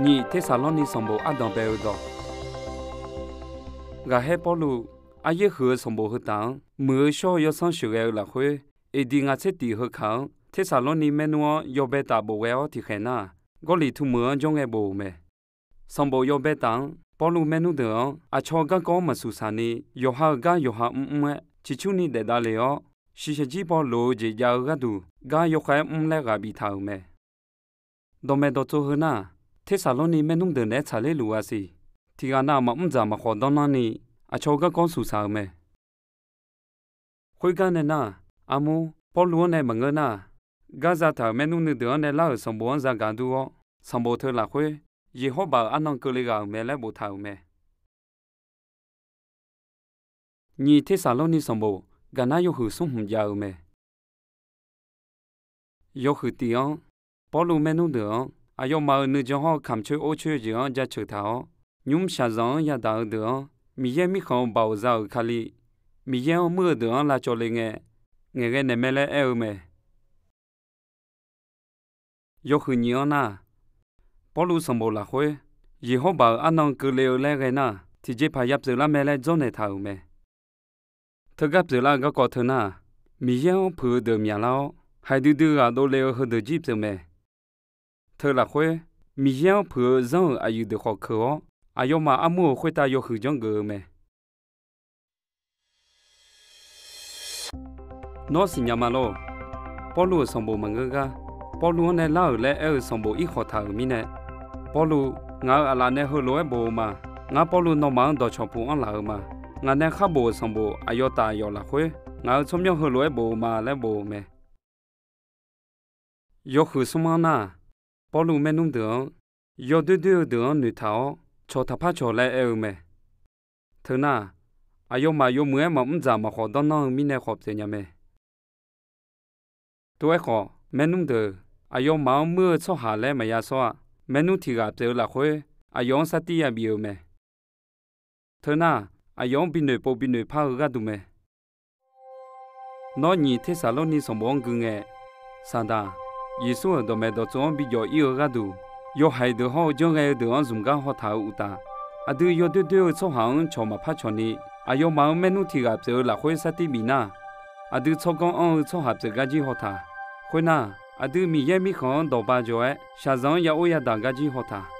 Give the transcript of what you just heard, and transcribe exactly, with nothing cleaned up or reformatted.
Nyiq Tersaqlawrni sanqbof ardanq bae-eu dawq. Ghaqhaer Pawrluv, aryaer huiq-eu sanqbof heu taf-anr muiq-eu shawr-eu yawsanr sheuqghae-eu lafkhoer, eqdiq ngaq tser tif heu kaq-anr Tersaqlawrni maernmr-anr yawbae taf bof ghae-awr tiqkhaeq nar, Gawrliqtu meuq-anr jawr ngae bof-euq mae. Sanqbof yawbae taf-anr Pawrluv maernmr deuq-anr aqcawq garkawv-anr maqsuq saq ni, yawqha-euq gar yawqha mrmr-aer ciqcurni daef davlef-awr, shiqshaq jir paw loq-eu jeq jav-eu gharduq gar yawkhav-aer mr laer ghaq biftaq-euq mae. Dawqmaeq dawqtsov heu nar, Tersaqlawrni maernmr deuq naeq-aer tsaqler luf-a siq. Tiqghaq nav maqmr dzaq maqkhawf danr nanr ni, aqcawq garkawv suqsaq-euq mae. Khoergar nae nar, armur Pawrluv-anr nae maqngeur nar, gar zataq-euq maernmr nuideuq-anr nae lar-euq sanqbof-anr zagaq dur-awr, sanqbof teu lafkhoer Yeqhawrbaq-euq arnan keuvle ghaq-euq mae laer boftaq-euq mae. Nyiq Tersaqlawrni sanqbof gaqnar yawhuiq smr hmq jav-eu mae. Yawhuiq tif-anr, Pawrluv maernmr deuq-anr aqyawfmaf-euq nuijan hawr-eu kamq coer or coer-eu jeq-anr jaceuq taq-awr, nymr shaqzanq-anr yadaq-eu deuq-anr Miqyaer Mirkhanq-eu Baoq za-euq Kali, Miqyaer-anr muir-eu deuq-anr lavcawv le ngae, ngaeqghae naeq mae laer aer-eu mae. Yawhuiq nyiq-anr nar, Pawrluv sanqbof lafkhoer Yeqhawrbaq-euq arnan keuvle-eu laer ghae nar, tiqjeqpaq ya pyeuflar mae laer dzawrnaeq taq-euq mae. Teugar pyeuflar-eu garkawv teu nar, Miqyaer-anr puiq-eu deuq myaqlar-awr, haiq duidui ghaq dovle-eu heudeuq jir pyeuf mae. Teu lafkhoer, Miqyaer-anr puiq-eu zanr-euq aqyuif deuq khawf keuq-awr, aqyawfmaf armur-euq khoertav yawhuiq janrgeuf-eu mae. Nawr siqnya ma lor. Pawrluv-euq sanqbof maqngeur gar, Pawrluv-anr nae lar-euq laer aer-eu sanqbof ir khawq taq-euq mirnae, Pawrluv, ngaq-euq aqlaf nae heulof-aer bof-eu ma. Ngar Pawrluv nawmaf-anr dawqcawq puq anrlaf-eu ma. Ngaq nae khar bof-euq sanqbof aqyawf taf aqyawf lafkhoer, ngaq-euq tsawrmyanr heulof-aer bof-eu ma laer bof-eu mae. Yawhuiq smr-anr nar, Pawrluv maernmr deuq-anr, yawdoer doer-eu deuq-anr noeqtaq-awr, cawq taqpar cawq laer aer-eu mae. Teu nar, aqyawfmaf yawmuiq-aer maqmr dzaq maqkhawf danr nanr-eu mirnae khawf pyeuf nya mae. Tov-aer khawf, maernmr deuq aqyawfmaf-anr muir-eu tsawrhaq laer maqya sawr-a. Maernmr tiq ghaq pyeuf-eu lafkhoer, aqyawf-anr sartir yabif-eu mae. Teu nar, aqyawf-anr binoeq pov binoeq par-eu gharduq mae. Nawr nyiq Tersaqlawrni sanqbof-anr gui ngae, Saqdaq, Yeqsur-euq dawqmaeq dawqtsov-anr bijawf ir-eu gharduq, yawhaiq deuq hawr-eu janrghae-eu deuq-anr zmq gar haw taq-euq uqtaf, aqdui yawdoer doer-eu tsawrhaq-anr cawq maqpar cawq ni, aqyawfmaf-anr maernmr tiq ghaq pyeuf-eu lafkhoer sartir bif nar, aqdui tsawrganr anr-eu tsawrhaq pyeuf gar jir haw taq. Khoernar, aqdui Miqyaer Mirkhanq-anr dawqba jawq-aer shaqzanq-anr ya or yadaq gar jir haw taq.